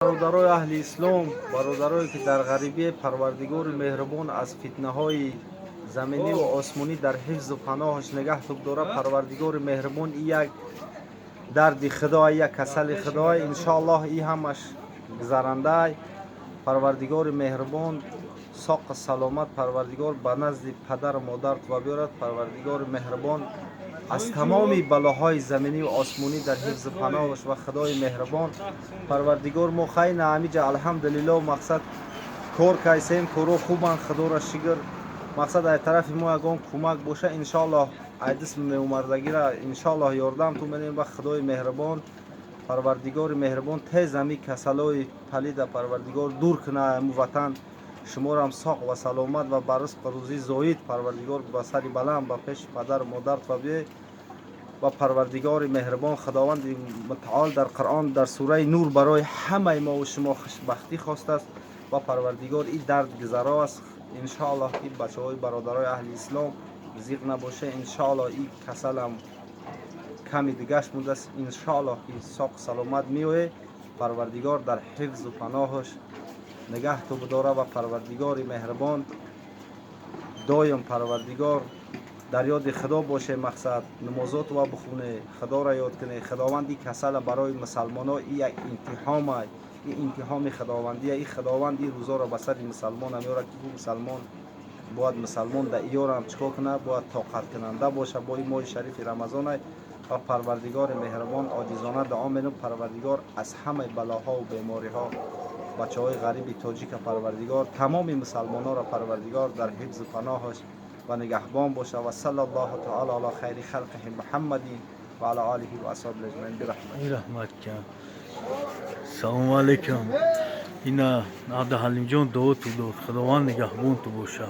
Бародарои аҳли ислом, бародарое ки дар ғарибӣ, Парвардигори меҳрубон аз фитнаҳои заминӣ ва осмонӣ дар ҳифзу паноҳаш нигаҳтуб дора. Парвардигори меҳрубон, и як дарди Худой, як касали Худой, иншоаллоҳ, и ҳамаш гузарандай. Парвардигори меҳрубон соқ саломат, Парвардигор ба назди падару модарт ва биёрад. Парвардигори меҳрубон аз тамоми балоҳои заминӣ ва осмонӣ дар ҳифзу паноҳаш ва Худои меҳрубон Парвардигор. Мо хайна ҳамиҷа, алҳамдулилло, мақсад, кор кайсем, коро хубанд, Худоро шукр. Мақсад, ай тарафи мо ягон кӯмак боша, иншоаллоҳ, ай даст меомардагира, иншоаллоҳ, ёрдам ту менем. Ва Худои меҳрубон, Парвардигори меҳрубон тез ҳами касалои палида, Парвардигор, дур куна ҳаму ватан. Шуморам соқ ва саломат ва ба ризқу рӯзӣ зоид, Парвардигор, ба сари баланд ба пеши падару модарт ва биёй. Ва Парвардигори меҳрубон, Худованди мутаол дар Қуръон, дар сураи Нур, барои ҳамаи мо ва шумо хушбахтӣ хостааст. Ва Парвардигор, ин дард гузаро аст, иншоаллоҳ, ки бачаҳои бародарои аҳли ислом зиқ набоша. Иншоаллоҳ, ин касалам ками дигаш мондааст, иншоаллоҳ, ки соқ саломат меоед. Парвардигор дар ҳифзу паноҳаш нигаҳту бидора. Ва Парвардигори меҳрубон, доим, Парвардигор, дар ёди Худо боше, мақсад, намозот ва бихоне, Худоро ёд куне. Худованд ин касала барои мусалмоно и як имтиҳома, и имтиҳоми худовандия. И Худованд ин рӯзоро ба сари мусалмона меорад, ки мусалмон бояд, мусалмон да иёрам чикор кунад? Бояд тоқаткунанда боша. Бо ин моҳи шарифи Рамазонай. Ва Парвардигори меҳрубон, оҷизона дуо менум, Парвардигор аз ҳамаи балоҳову бемориҳо бачаҳои ғариби тоҷика, Парвардигор, тамоми мусалмононро, Парвардигор, дар ҳифзу паноҳаш ва нигаҳбон боша. Ва صلى الله تعالى على خير خلقه محمد وعلى آله وأصحابه أجمعين برحمة. Раҳмат кам. Салому алейкум. Ина Абдуҳалимҷон дуо ту дод, Худованд нигаҳбон ту боша.